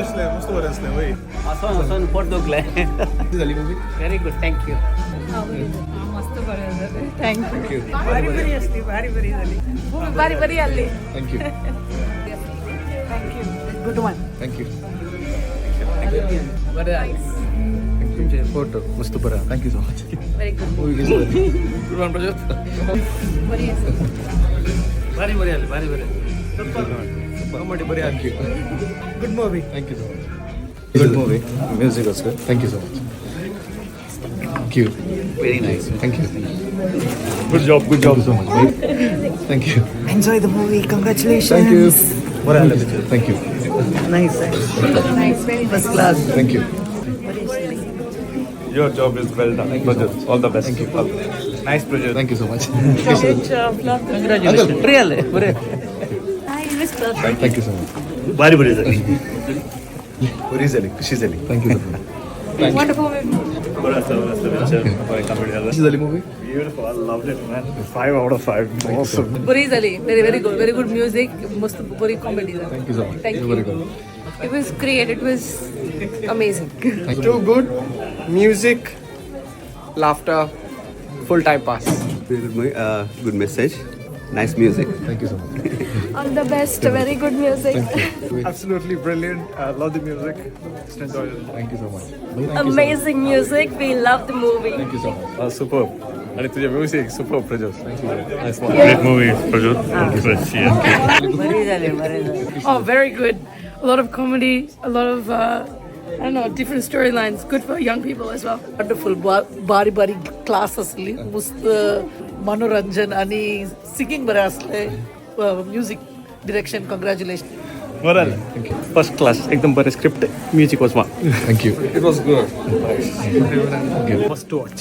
असलें, मस्त बरें असलें वय. हसोन हसोन पोट दुखलें. जाली movie. Very good, thank you. मस्त बरें जालें, thank you. भारी बरी असली, भारी बरी झाली. भारी बरी आसली. Thank you. Thank you, good one. Thank you. बरें जालें तुमचे फोटो मस्त बरं. Thank you so much. Very good. Movie कशी जाली? Good one Prajyot. बरी आसा. भारी बरी आसली, भारी बरी. कॉमेडी बरी. Thank you. Good movie. Thank you so much. Good movie. Music was good. Thank you so much. Thank you. Very nice. Thank you. Good job, good job. So much. Thank you. Enjoy the movie, congratulations. Thank you. Thank you. Nice. Nice, very first class. Thank you. Your job is well done. Prajyot, all the best. Thank you. Nice, Prajyot. Thank you so much. Congratulation. बरें जालें, बरें. It was perfect. Thank you so much. भारी बरी जाली. बरी जाली, खुशी जाली. Thank you so much. Wonderful movie. बरं आसा, बरं आसा पिक्चर, बरें कॉमेडी जाला. कशी झाली movie? Beautiful, I loved it, man. 5 out of 5. Awesome. बरी जाली, very very good, very good music, मस्त बरी कॉमेडी जाली. Thank you so much. Thank you. Very good. It was great, it was amazing. Too good. Music, laughter, full time pass. Very good movie. Good message. Nice music. Thank you so much. All the best. Very good music. Absolutely brilliant. Love the music. Just enjoyed it. Thank you so much. Amazing music. We love the movie. Thank you so much. Super. आणि तुझे music super, Prajyot. Nice one. Great movie, Prajyot. बरी जाली, बरें जालें. Oh, very good. A lot of comedy, a lot of I don't know, different storylines. Good for young people as well. Wonderful, बारी बारी class असली, मस्त मनोरंजन आणि सिंगिंग बरें असलें, म्युझिक डिरेक्शन, कॉंग्रॅच्युलेशन. बरं जालें, फर्स्ट क्लास, एकदम बरें script, music was one. Thank you. It was good. Thank you. Must watch.